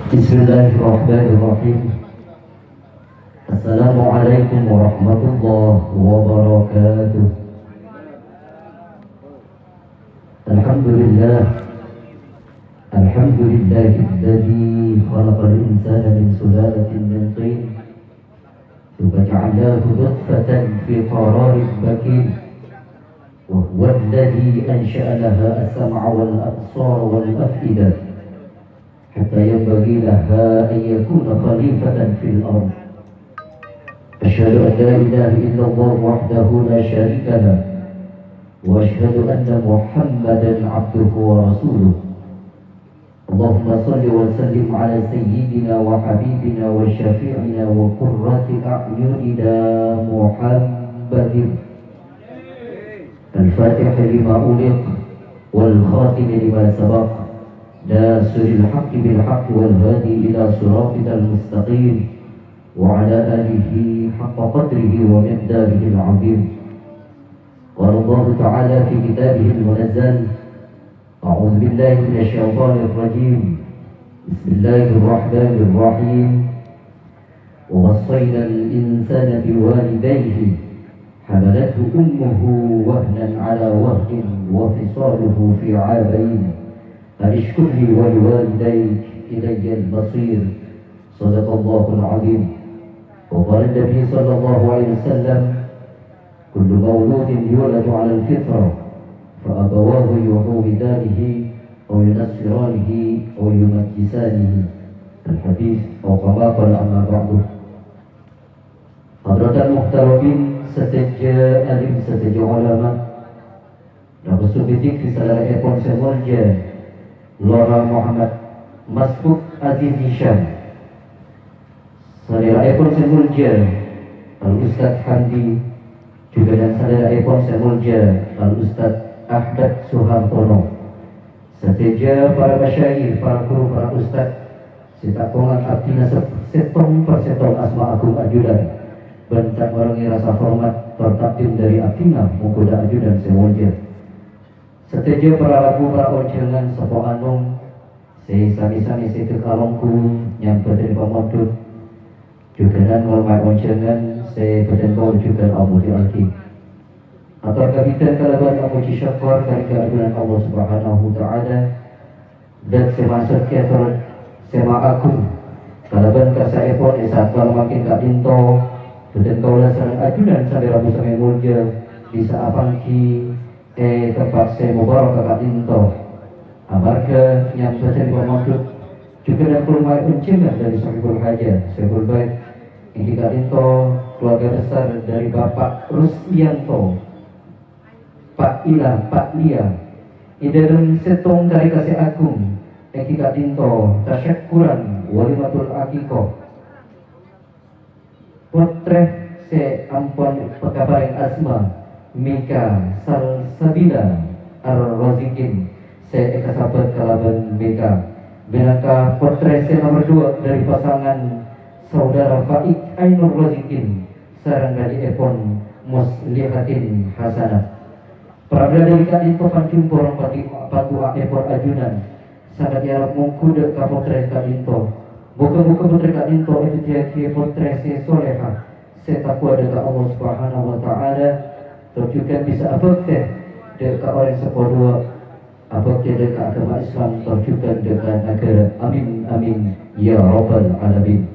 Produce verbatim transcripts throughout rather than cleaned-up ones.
بسم الله الرحمن الرحيم. السلام عليكم ورحمة الله وبركاته. الحمد لله. الحمد لله الذي خلق الإنسان من سلالة من طين ثم جعلناه نطفة في قرار مكين. وهو الذي أنشأ لها السمع والأبصار والأفئدة حتى ينبغي لها أن يكون خليفة في الأرض. أشهد أن لا إله إلا الله وحده لا شريك له، وأشهد أن محمدا عبده ورسوله. اللهم صل وسلم على سيدنا وحبيبنا وشفيعنا وقرة أعيننا محمد الفاتح لما أغلق والخاتم لما سبق ناصر الحق بالحق والهادي إلى صراطك المستقيم وعلى آله حق قدره ومقداره العظيم. قال الله تعالى في كتابه المنزل: أعوذ بالله من الشيطان الرجيم. بسم الله الرحمن الرحيم. ووصينا الإنسان بوالديه حملته أمه وهنا على وهن وفصاله في عامين أن اشكر لي ولوالديك إلي المصير. صدق الله العظيم. وقال النبي صلى الله عليه وسلم: كل مولود يولد على الفطرة فأبواه يهودانه أو ينصرانه أو يمجسانه. الحديث أو كما قال أما بعد. Hadratal muhtaramin sadhâjâ alim sadhâjâ ulama, Napa subidhik di salèra'èpon sè molja, Lora Muhammad Masbuk Aziz Hisham, salèra'èpon sè molja, Al Ustadz Hamdi, jhughân salèra'èpon sè molja, Al Ustadz Ahmad Suhartono. Sadhâjâ para masyayikh, para ghuru, para ustadz, sè ta' kongang abdhina sè-, sèttong per sèttong asma agung ajunan, bân ta' ngorangè rasa hormat tor takdim dhâri abdhina, mongghu dhâ' ajunan sè molja. Sadhâjâ para rabu, para onjhângan, seppo anom, sè sami-sami sèdhâ kalongghu nyambhâdhâni pamondhut, jhughân ngormat onjhângan sè bhâdhân kaulâ jhughân amolja aghi. Ator kabidhân kalabân amoji sokkor dhâri kaagungan Allah Subhanahu wa Ta'ala, Dzat sè masogi ator sè maagung, kalabân kersaèpon è sa'at pamangkèn ka'dinto, bhâdhân kaulâ sareng ajunan sami rabu sami molja bisa apangghi è tempat sè mobarok ka'dinto. Amarghâ nyambhâdhâni pamondhut, jhughân kalaèpon onjhângan dhâri Sohibul Hajah, Sohibul Bait, èngghi ka'dinto keluarga besar dhâri Bapak Ruslianto, Pa' Ila, Pa' Lia, è dhâlem sèttong tarèka sè agung, èngghi ka'dinto tasyakkuran walimatul aqiqah. Pottrè sè ampon èkaparèng asma Mika Salsabila Ar-Razikin sè èkasambhât kalabân Mika, mènangka pottrè sè nomer duwâ' dhâri pasangan saudara Faik Ainur Razikin sareng raddhièpon Muslihatin Hasanah. Pramèla dhâri ka'dinto panjhung porong pati-, patu'a'èpon ajunan, sanget èarep mongghu dhâ' ka pottrè ka'dinto. Moghâ-moghâ pottrè ka'dinto èdhâddhiyâghi pottrè sè solehah, sè taqwa dhâ' ka Allah Subhanahu wa Ta'ala, tor jhughân bisa abhâktè dhâ' ka orèng seppo duwâ', abhâktè dhâ' ka aghâma Islam, tor jhughân dhâ' ka naghârâ. Amin, amin, ya rabbal alamin.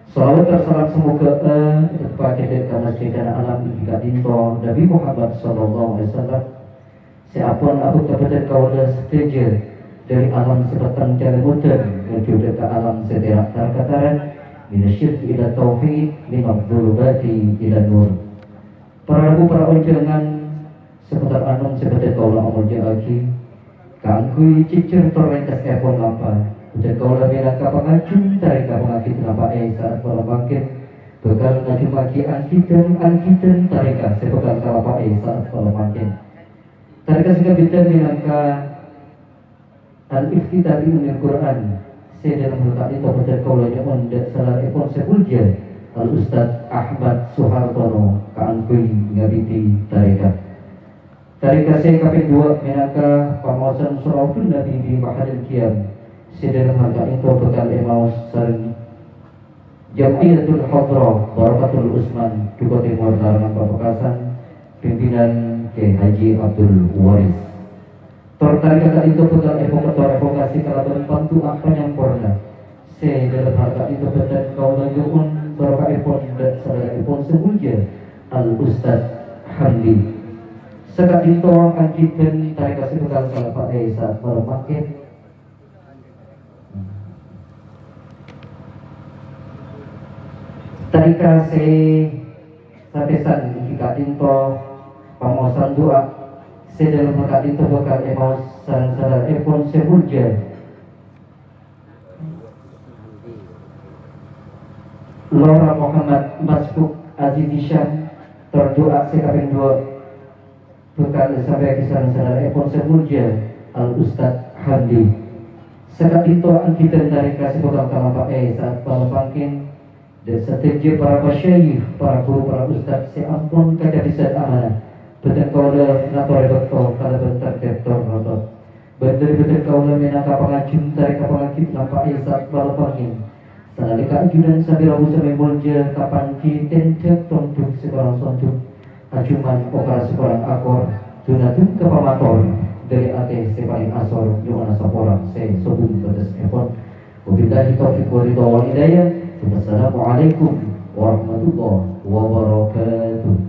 Shalawat tor salam samoghâ, eh, èteppaghiyâ dhâ' ka Masjidana Alam èngghi ka'dinto Nabi Muhammad sallallahu alaihi wasallam, sè ampon abhâkta bhâdhân kaulâ sadhâjâ dhâri alam sè petteng calèmodhân nujhu dhâ' ka alam sè tèra' tar-kataran, minasyirki ila tauhid, minadz-dzulumati ilan nur. Para rabu, para onjhângan, sabâtara anom sè bhâdhân kaulâ amolja'aghi, kaangghuy jhujhur tor rèngkessèpon lampa, bhâdhân kaulâ mènangka pangajhun tarèka pangangghit lampa'è sa'at palem mangkèn, bhâkal ngajhummaghi angghidhân-angghidhân tarèka sè bhâkal kalampa'è sa'at palem mangkèn. Tarèka sè kabidhân mènangka Al-Iftitah bi Ummil Qur'an, sè dhâlem ka'dinto bhâdhân kaulâ nyo'on dhâ' salèra'èpon sè molja, Al Ustadz Ahmad Suhartono kaangghuy ngabidhi tarèka. Tarèka sè kapèng duwâ' mènangka pamaosan Shalawatun Nabi bi Mahalil Qiyam, sè dhâlem ka'dinto bhâkal èma-, Jam'iyatul Hadrah Barakatul Usman, Duko Timur, Larangan, Pamekasan, pimpinan Kiai Haji Abdul Waris. Tor tarèka ka'dinto bhâkal èpakètor èpakasè kalabân pandu'a panyamporna. Sè dhâlem hal ka'dinto bhâdhân kaulâ nyo'on barokahèpon dhâ' sadhâjâèpon sè molja Al Ustadz Hamdi. Saka'dinto anggitan tarèka sè bhâkal kalabân è sa'at malem mangkèn. Tarèka sè sapèsan èngghi ka'dinto pamaosan du'a sè dhâlem ka'dinto bhâkal èmaos sareng sadhâjâèpon sè molja Lora Muhammad Masbuk Aziz Hisham, tor du'a sè kapèng duwâ' bhâkal èsampèyaghi sareng sadhâjâèpon sè molja Al Ustadz Hamdi. Saka'dinto anggitan tarèka sè bhâkal kalampa'è sa'at malem mangkèn, dhâ' sadhâjâ para masyayikh, para ghuru, para ustadz sè ampon kacabisân amanah, bhâdhân kaulâ ngatorè bâkto kalabân tartèb tor rotot. Bân dhâri bhâdhân kaulâ mènangka pangajhun tarèka pangaghi lampa'è sa'at malem mangkèn. Sanalèka ajunan sambi rabu sambi molja kapangghi tèndhâk tondhuk sè korang sondhuk. Ajuman okara sè korang akor, dun-adun ka pamator, dhâri atè sè palèng asor, nyo'ona saporang sè sobung bâtessèpon. Wabillahi taufiq wal hidayah. Wassalamualaikum warahmatullahi wabarakatuh.